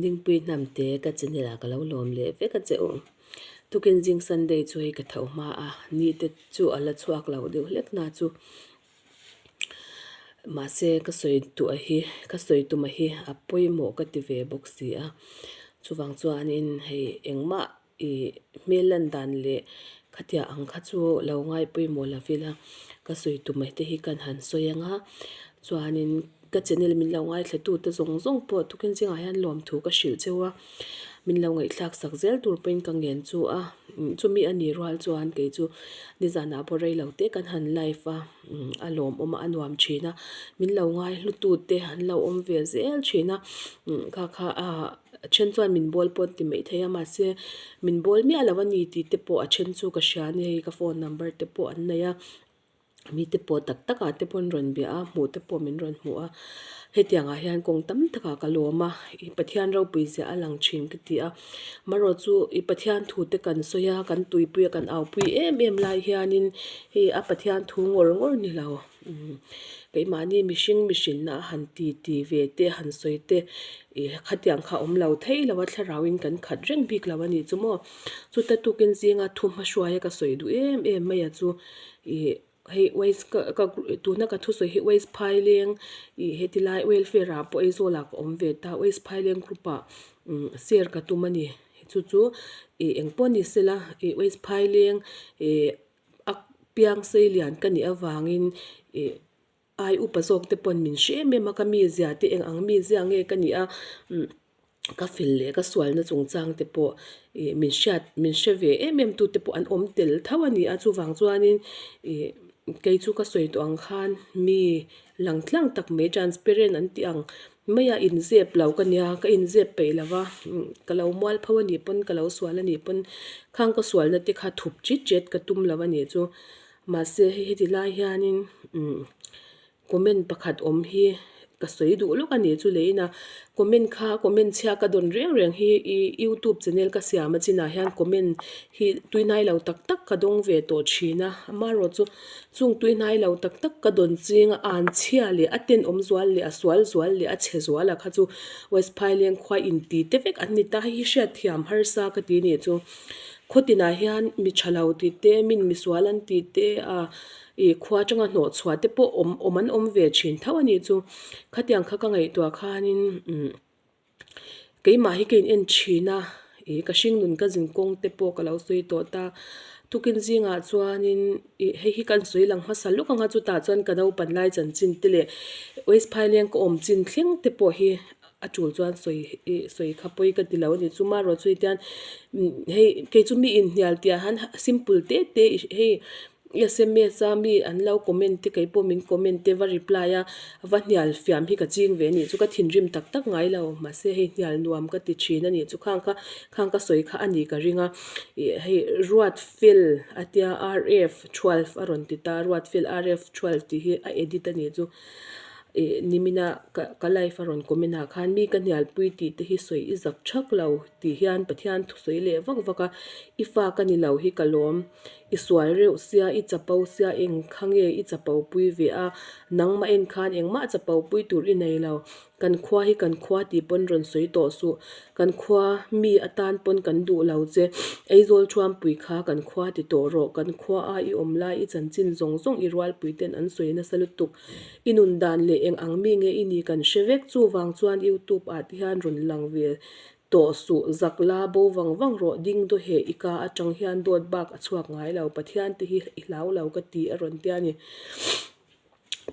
Dingpui hnamte ka channel ah ka lo lawm leh vek a che u. Tukin zing Sunday chu hei ka tho hma a, ni te chu a la chhuak lo deuh hlek na chu. Mahse ka sawi duh hi ka sawi tum a hi a pawimawh ka ti ve bawk si a. Chuvang chuanin hei engmah I hmel lan dan leh khatiang ang kha chu lo ngai pawimawh lo ila ka sawi tu mai te hi kan han sawi ang a chuanin ka channel min lo ngaithla tu te zawng zawng pawh tukin zingah hian lawmthu ka hrilh cheu a min lo ngaihthlak sak zel tur pawhin ka ngen chu a chumi a nih rual chuan kei chu nizanah pawh rei lo te kan han live a a lawmawm a a nuam thin a min lo ngai hlu tu te an lo awm ve zel thin a kha kha ah. A then chuan min bawl pawh an ti mai thei a mahse min bawl miah lo a ni tih te pawh a then chu ka hria a ni hei ka phone number te pawh an nei a mite pawh tak tak ah te pawh an rawn bia a hmuh te pawh min rawn hmuh a hetiang ah hian kawng tam tak ah ka lawm a ih Pathian ropui ziah a lang thin ka ti a marawh chu ih Pathian thu te kan sawi a kan tuipui a kan au pui em em lai hianin hei a Pathian thu ngawr ngawr ni lo. Keimahni mihring mihrinna a han ti ti ve te han sawi te ih khatiang kha awm lo thei lo a thlarauin kan khat reng bik lo a nih chu maw. Chuta tukin zinga thu hmahruaia ka sawi duh em em mai a chu ih hei waste ka ka tuna ka thusawi hi waste phai leng ih heti lai welfare ah pawh Aizawl ah ka awm ve ta waste phai leng group ah share ka tum a ni chu chu ih engpawh ni sela ih waste phai leng ih. A piang sei lian ka nih avangin ih ai upa zawk te pawn min hre em em a ka mizia te eng ang mizia nge ka nih a umm ka fel leh ka sualna chungchang te pawh ih min hriat min hre ve em em tu te pawh an awm tel tho a ni a chuvang chuanin ih kei chu ka sawi tawh ang khan mi lang tlang tak mai transparent an tih ang mai a inzep lo ka nia ka inzep peih lo va ka lo mual pho a nih pawn ka lo sual a nih pawn khang ka sualna te kha thup chet chet ka tum lo a nih chu mahse hei heti lai hianin umm comment pakhat awm hi ka sawi duh lawk a nih chu leh ina comment kha comment chhia ka dawn reng reng hi ih youtube channel ka siam a chinah hian comment hi tuihnai lo tak tak ka dawng ve tawh thin a amaherawhchu chu. Chung tui hnai lo tak tak ka dawn ching a, an chhia leh a tenawm zual leh a sual zual leh a chhe zual a kha chu West Phaileng khua inti te vek an ni ta hei hi hriatthiam harsa ka ti nih chu. Khaw tinah hian mi tha lo tih te, min misual an tih te a ih khua atanga hnawh chhuah te pawh awm awm an awm ve thin tho a nih chu. Khatiang kha ka ngaihtuah khanin umm. Keimah hi ka in en thin a, ih ka hringnun ka zin kawng te pawh ka lo sawi tawh ta. Tukin zingah chuanin ih hei hi kan sawi lang hmasa lawk ang a, chutah chuan ka naupan lai chanchin te leh West Phaileng ka awm chin thleng te pawh hi a tul chuan sawi ih sawi kha pawi ka ti lo a ni. Chuma erawh chu hetiang hei kei chu mi inhnial tih ah hian simple te te hei Sms a mi an lo comment te kei pawh min comment te va reply a va hnial fiam hi ka ching ve anih chu ka thinrim tak tak ngai lo mahse hei hnial nuam ka ti thin anih chu khang kha khang ka sawi kha anih ka ring a ih hei ruat fel a tia rf 12 a rawn ti ta ruat fel rf 12 tih hi a edit anih chu ih nimina ka ka live a rawn comment ah khan mi ka hnial pui tih te hi sawi i zak thak lo tih hian Pathian thusawi leh vak vak a i fa ka ni lo hi ka lawm. I sual reuh sia, i chapo sia, eng kha nge i chapo pui ve a? Nangmah en khan engmah chapo pui tur i nei lo. Kan khua hi kan khua tih pawn rawn sawi tawh suh. Kan khua mi atan pawn kan duh lo che. Aizawl Thuampui kha kan khua ti tawh rawh. Kan khua a i awm lai i chanchin zawng zawng i rualpui ten an sawi nasa lutuk. I nun dan leh eng ang mi nge i ni kan hre vek. Chuvang chuan YouTube ah te hian rawn lang ve Tawh suh, zak la, bo vang vang rawh, ding daw heh i ka atang hian dawt bak a chhuak ngai lo, Pathian te hi i hlau lo ka ti a rawn tia ni.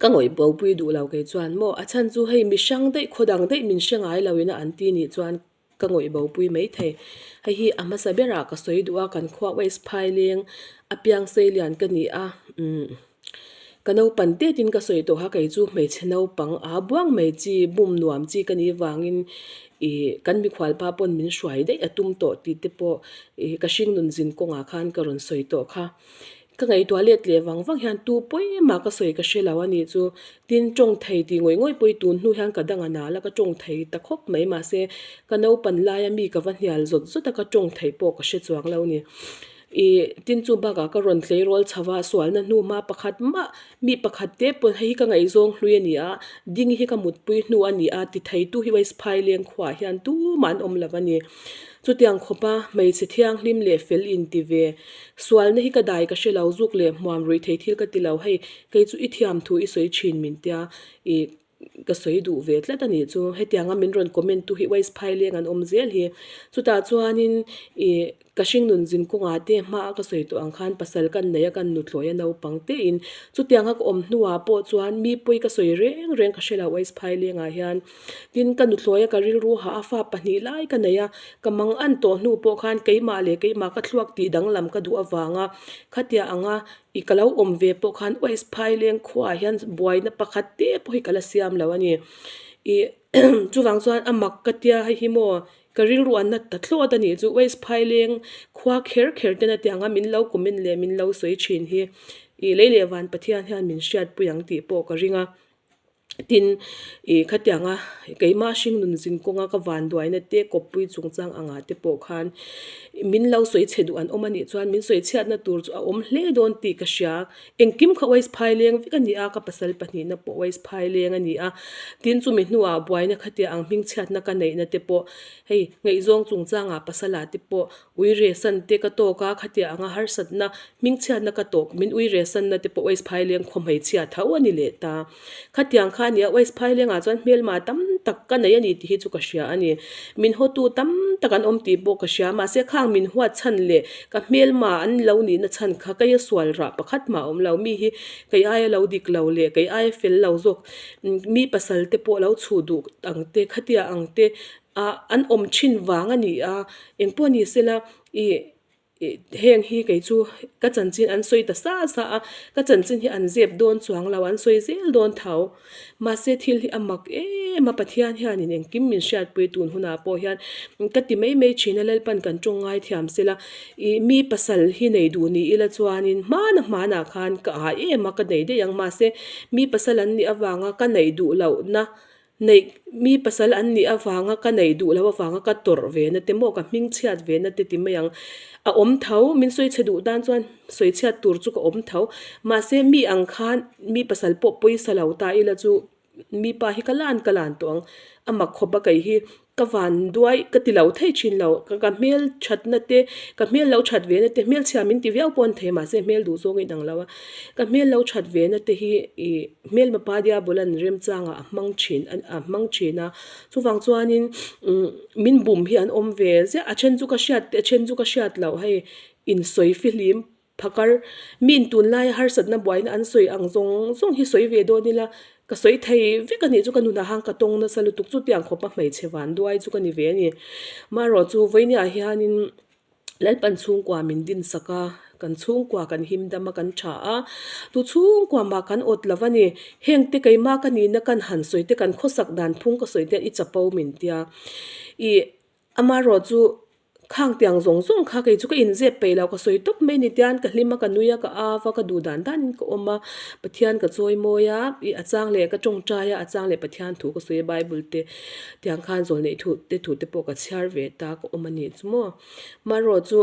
Ka ngawih bo pui duh lo kei chuan maw, a chhan chu hei mi hrang daih khaw dang daih min hre ngai lo ina an ti nih chuan ka ngawih bo pui mai thei. Hei hi a hmasa berah ka sawi duh a, kan khua West Phaileng a piang sei lian ka ni a, umm. Ka naupan tetin ka sawi tawh a, kei chu hmeichhe naupang aa buang mai chi, bum nuam chi ka nih vangin ih kan mikhual pa pawn min hruai daih a tum tawh tih te pawh ih ka hringnun zin kawngah khan ka rawn sawi tawh kha. Ka ngaihtuah let leh vang vang hian tu pawimah ka sawi ka hre lo a nih chu. Tin, tawng thei tih ngawih ngawih pawh hi tun hnu hian ka dang a nal a, ka tawng thei ta khawp mai mahse ka naupan laia mi ka va hnial zawt zawt a ka tawng theih pawh ka hre chuang lo a ni. Ih tin chu bakah ka rawn tleirawl chho a, sualna hnu hma pakhat mah mi pakhat te pawn hei hi ka ngaihzawng hlui a ni a, ding hi ka mutpui hnu a ni a ti theitu hi West Phaileng khuaah hian tumah an awm lo a ni. Chutiang khawpa hmeichhe thianghlim leh fel inti ve. Sualna hi ka dai ka hre lo, zuk leh hmuam ruih thei thil ka ti lo, hei kei chu i thiam thu i sawi thin min tia ih ka sawi duh ve tlat a nih chu. Hetianga min rawn comment tu hi West Phaileng an awm zel hi. Chutah chuanin ih ka hringnun zin kawngah te hma a ka sawi tawh ang khan pasal kan nei a kan nuthlawi a naupang tein chutianga ka awm hnuah pawh chuan mi pawi ka sawi reng reng ka hre lo West Phailengah hian. Tin, ka nuthlawi a ka rilru hah a fa pahnih lai ka nei a, ka mang an tawh hnu pawh khan keimah leh keimah ka thluak tih danglam ka duh avanga khatia anga i ka lo awm ve pawh khan West Phaileng khuaah hian buaina pakhat te pawh hi ka la siam lo a ni. I chuvang chuan a mak ka tia hei hi maw ka rilru an nat ta thlawt a nih chu West Phaileng khua kher kher ten a tiang a min lo comment leh min lo sawi thin hi i lei leh van Pathian hian min hriatpui ang tih pawh ka ring a. Tin, ih khatianga keimah hringnun zin kawnga ka vanduaina te kawppui chungchang angah te pawh khan min lo sawi chhe duh an awm a nih chuan min sawi chhiatna tur chu a awm hle dawn tih ka hria. Engkim kha West Phaileng vek a ni a, ka pasal pahnihna pawh West Phaileng a ni a. Tin, chumi hnuah buaina khatia ang hming chhiatna ka neihna te pawh hei ngaihzawng chungchangah pasala te pawh Uire san te ka tawk a, khatia anga harsatna, hmingchhiatna ka tawk, min uire sanna te pawh West Phaileng khaw hmeichhia tho a ni leh ta. Khatiang kha a nia, West Phailengah chuan hmelma tam tak ka nei a ni tih hi chu ka hria a ni. Min hawtu tam tak an awm tih pawh ka hria, mahse khang min huat chhan leh ka hmelma an lo nihna chhan kha keia sual rah pakhat mah a awm lo. Mi hi kei aia lo dik lo leh kei aia fel lo zawk, mi pasal te pawh lo chhuh duh ang te, khatia ang te Ah an awm thin vang a ni a, engpawh ni sela ih ih heng hi kei chu ka chanchin an sawi ta sa sa a, ka chanchin hi an zep dawn chuang lo, an sawi zel dawn tho. Mahse thil hi a mak em a, Pathian hianin engkim min hriatpui tun hunah pawh hian ka ti mai mai thin a, Lalpan kan tawng ngai thiam sela ih mi pasal hi nei duh ni ila chuanin hmana hmanah khan ka ah em a, ka nei daih ang mahse mi pasal an nih avanga ka neih duh lohna Neih mi pasal an nih avanga ka neih duh loh avanga ka tawrh ve na te maw ka hming chhiat ve na te ti mai ang. A awm tho, min sawi chhe duh tan chuan sawi chhiat tur chu ka awm tho. Mahse mi ang khan mi pasal pawh pawisa lo ta ila chu mi pa hi ka lan ka lan tawh ang. A mak khawp a kei hi ka van duai ka ti lo thei thin lo. Ka hmel that na te, ka hmel lo that ve na te, hmelchhia min ti viau pawh an thei mahse hmel duh zawng in ang lo a. Ka hmel lo that ve na te hi ih. Hmelma pa Diabolan remchangah a hmang thin a hmang thin a, chuvang chuanin umm min bum hi an awm ve ziah, a then chu ka hriat te a then chu ka hriat loh hei insawi fihlim phakar mi tunlaia harsatna buaina an sawi ang zawng zawng hi sawi ve dawn ila ka sawi thei vek a nih chu ka nunah khan ka tawng nasa lutuk chutiang khawpa hmeichhe vanduai chu ka ni ve a ni marawh chu vawinia hianin. Lalpan chhungkua min din sak a, kan chhungkua kan him dam a, kan tha a, tu chhungkua mah kan awt lo a ni. Heng te keimah ka nihna kan han sawi te, kan khawsak dan phung ka sawi te i chapo min tia. Ih amaherawh chu khang tiang zawng zawng kha kei chu ka inzep peih lo, ka sawi tawp mai ni tian ka hlim a, ka nui a, ka av a, ka duh dan danin ka awm a, Pathian ka chawi mawi a, ih a chang leh ka tawngtai a, a chang leh Pathian thu ka sawi a Bible te. Tiang khan zawlneih thu te thu te pawh ka chhiar ve ta ka awm a nih chu maw. Marawh chu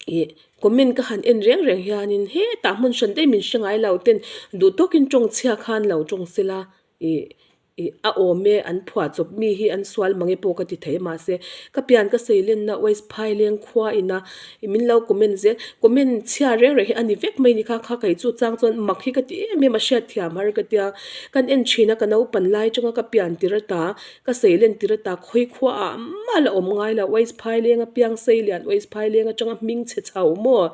ih comment ka han en reng reng hianin hetah hmun hran daih min hre ngai lo ten duh tawkin tawng chhia khan lo tawng sela ih ih a awm e an phuah chawp mi hi an sual mang e pawh ka ti thei mahse ka pian ka sei lenna West Phaileng khua ina ih min lo comment zel comment chhia reng reng hi a ni vek mai ni kha kha kei chu chang chuan mak hi ka ti em em a hriat thiam har ka tia. Kan en thin a, ka naupan lai atanga ka pian tir ata, ka seilen tir ata khawi khua ah mah la awm ngai lo, West Phaileng a piang seilian West Phaileng atanga hming chhe chho maw?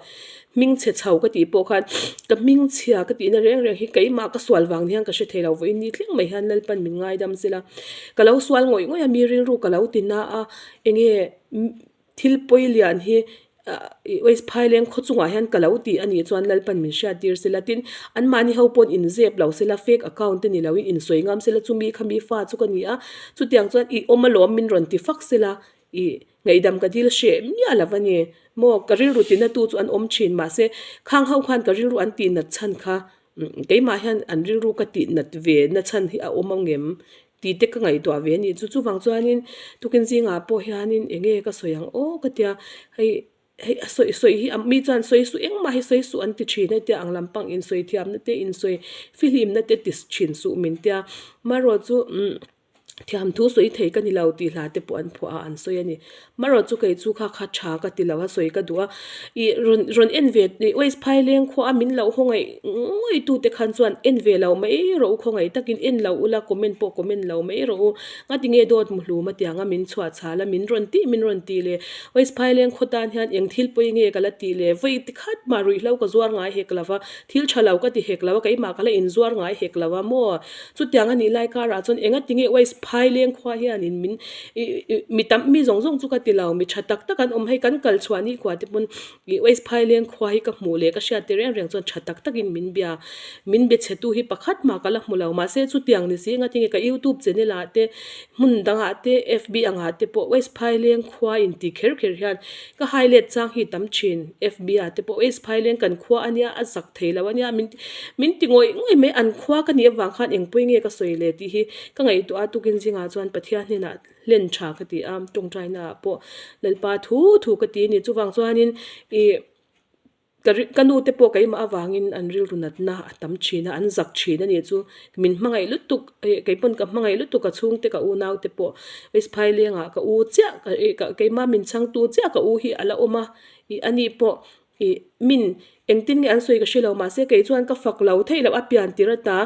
Hming chhe chho ka tih pawh khan ka hming chhia ka tihna reng reng hi keimah ka sual vang ni hian ka hre thei lo, vawiin ni thleng mai hian Lalpan min ngaidam zela ka lo sual ngawih ngawih a, mi rilru ka lo ti na a, enge Thil pawi lian hi West Phaileng khaw chungah hian ka lo tih a nih chuan Lalpan min hriat tir sela tin anmahni ho pawn inzep lo sela fake account te ni loin insawi ngam sela chumi kha mi fa chu ka ni a chutiang chuan i awm alawm min rawn ti fak sela ih ngaihdam ka dil hreh miah lo a ni maw ka rilru tina tu chu an awm thin mahse khang ho khan ka rilru an tih nat chhan kha keimah hian an rilru ka tih nat ve na chhan hi a awm ang em Tih te ka ngaihtuah ve a nih chu. Chuvang chuanin tukin zingah pawh hianin eng nge ka sawi ang aw ka tia hei Hei a sawi sawi hi mi chuan sawi suh engmah hi sawi suh an ti thin hetia ang lampang insawi thiamna te insawi fihlimna te ti thin suh min tia marawh chu umm thiamthu sawi thei ka ni lo tih hla te pawh an phuah a an sawi a ni marawh chu kei chu kha kha tha ka ti lo a sawi ka duh a ih rawn rawn en ve ih waste phai leng khua a min lo haw ngaih ngawih tu te khan chuan en ve lo mai rawh u khawngaih takin en lo ula comment pawh comment lo mai rawh u Ngati nge dawt muhlum a tiang a min chhuah chhal a min rawn tih min rawn tih le West Phaileng khaw tan hian eng thil pawi nge ka la tih le vawi ti khat mah ruihhlo ka zuar ngai hek lo va thil tha lo ka ti hek lo a keimah ka la inzuar ngai hek lo a maw chutiang a nih lai karah chuan engati nge West Phaileng khua hianin min ih mi tam mi zawng zawng chu ka ti lo mi tha tak tak an awm hei kan kal chhuah ni khua te pawn Ih West Phaileng khua hi ka hmuh leh ka hriat te reng reng chuan tha tak takin min bia. Min be chhe tu hi pakhat mah ka la hmu lo. Mahse chutiang ni si engatinge ka YouTube channel ah te hmun dangah te FB angah te pawh West Phaileng khua in ti kher kher hian ka highlight chang hi tam thin. FB ah te pawh West Phaileng kan khua ania a zak thei lo ania min min ti ngawih ngawih mai. An khua ka nih avang khan engpawih nge ka sawi le tih hi ka ngaihtuah a tukin zingah chuan Pathian hnenah hlen tha ka ti a, tawngtaina ah pawh Lalpa thu thu ka ti a ni. Chuvang chuanin ih ka ka nu te pawh keimah avangin an rilru natna a tam thin a, an zak thin a nih chu. Min hmangaih lutuk ih keipawn ka hmangaih lutuk a chhungte ka unau te pawh West Phailengah ka u chiah ih keimah min chhangtu chiah ka u hi a la awm a, ih ani pawh Ih, min engtin nge an sawi ka hre lo, mahse kei chuan ka fak lo theih loh a pian tir ata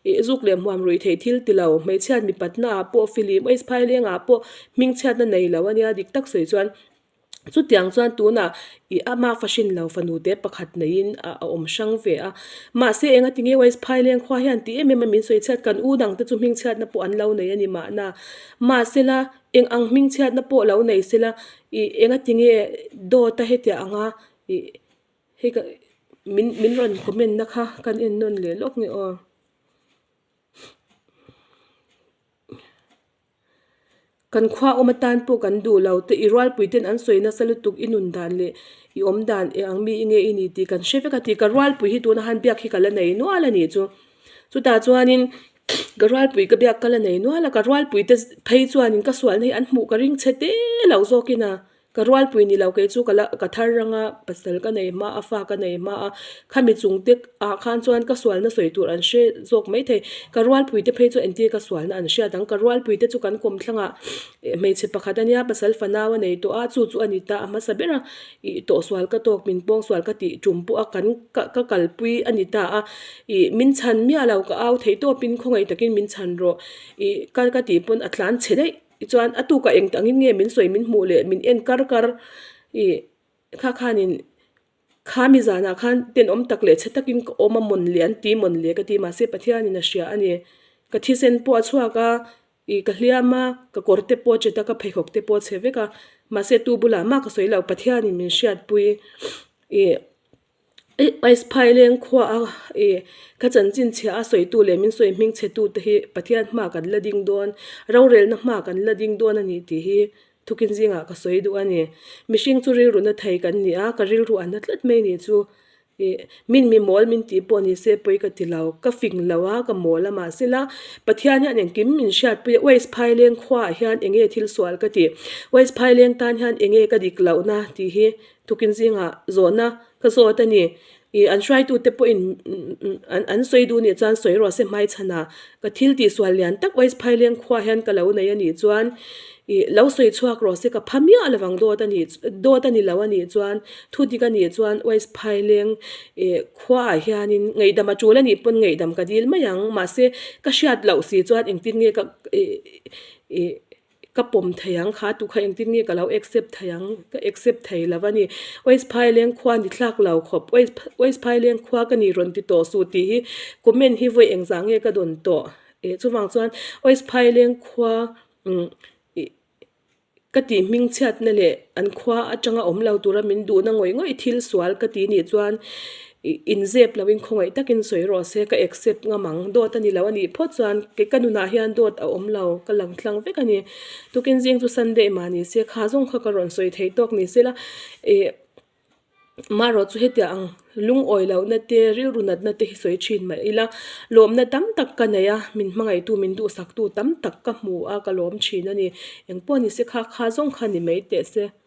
ih zuk leh hmuam ruih theih thil ti lo, hmeichhiat mipatna ah pawh filim ois phai leng ah pawh hmingchhiatna nei lo ania dik tak sawi chuan chutiang chuan tunah ih ama fahrin lo fanu te pakhat neiin a awm hrang ve a, mahse engati nge ois phai leng khua hian ti em em a min sawi chhiat kan u dang te chu hmingchhiatna pawh an lo nei a ni mahna, mahsela Eng ang hmingchhiatna pawh lo nei sela ih engati nge dawt a hetiang anga ih hei ka min min rawn comment na kha kan en nawn leh lawk nge aw. Kan khua awm atan pawh kan duh lo te i rualpui ten an sawi nasa lutuk i nun dan leh i awm dan eng ang mi nge i ni tih kan hre vek a tih ka rualpui hi tuna han biak hi ka la nei nual a nih chu. Chutah chuanin ka rualpui ka biak ka la nei nual a, ka rualpui te phei chuanin ka sualna hi an hmuh ka ring chhe te lo zawkin a, ka rualpui ni lo kei chu ka la ka thar ranga pasal ka nei hma a fa ka nei hma a, khami chung te ah khan chuan ka sualna sawi tur an hre zawk mai thei, ka rualpui te phei chu entir ka sualna an hriat ang, ka rualpui te chu kan kawmthlangah hmeichhe pakhat ania pasal fanau a nei tawh a, chu chu a ni ta a hmasa ber a, ih tawhsual ka tawk min pawngsual ka tih tum pawh a kan ka ka kalpui a ni ta a. Ih, min chhan miah lo, ka au theih tawpin khawngaih takin min chhan rawh. Ih, kal ka tih pawn a tlan chhe daih. Tichuan a tukah eng tangin nge min sawi min hmuh leh min en kar kar. Ih, kha khanin kha mi zanah khan tenawm tak leh chhe takin ka awm a mawn le an ti mawn le ka ti mahse Pathianin a hria a ni. Ka thisen pawh a chhuak a, ih ka hliam a, ka kawr te pawh a chet a, ka pheikhawk te pawh a chhe vek a. Mahse tu bulah mah ka sawi lo, Pathianin min hriatpui. Ih. Ice Phaileng khua a ih ka chanchin chhia a sawitu leh min sawi hming chhe tute hi Pathian hma kan la ding dawn, rorelna hma kan la ding dawn a ni tih hi thukin zingah ka sawi duh a ni. Mihring chu rilru na thei kan ni a, ka rilru a na tlat mai nih chu ih min mi mawl min tih pawh ni se pawi ka ti lo, ka fing lo a, ka mawl a mahsela Pathian hian engkim min hriatpui a, West Phaileng khuaah hian enge thil sual ka tih, West Phaileng tan hian enge ka dik lohna tih hi Tukin zingah zawhna ka zawt a ni. Ih an hruaitute pawhin an an sawi duh nih chuan sawi rawh se hmaichhanah ka thil tihsual lian tak West Phaileng khua hian ka lo nei a nih chuan ih lo sawi chhuak rawh se ka pha miah lovang dawt a nih dawt a ni lo a nih chuan thu dik a nih chuan West Phaileng ih khuaah hianin ngaihdam a tul a nih pawn ngaihdam ka dil mai ang mahse ka hriat loh si chuan engtin nge ka ih ih Ka pawm thei ang kha tu kha engtin nge ka lo accept thei ang ka accept thei lo a ni. West Phaileng khua ni thlak lo khawp West Phaileng khua ka ni rawn ti tawh suh tih hi comment hi vawi engzah nge ka dawn tawh eh chuvang chuan West Phaileng khua umm ih ka tih hming chhiatna leh an khua atanga awm lo tura min duhna ngawih ngawih thil sual ka ti nih chuan Ih inzep loin khawngaih takin sawi rawh se, ka accept ngam ang. Dawt a ni lo a nih phawt chuan kei ka nunah hian dawt a awm lo, ka lang tlang vek a ni. Tukin zing chu Sunday mah ni se, kha zawng kha ka rawn sawi thei tawk ni se la, ih marawh chu hetiang ang lungawi lohna te, rilru natna te hi sawi thin mah ila, lawmna tam tak ka nei a, min hmangaihtu, min duhsaktu tam tak ka hmu a, ka lawm thin a ni. Engpawh ni se kha kha zawng kha ni mai teh se.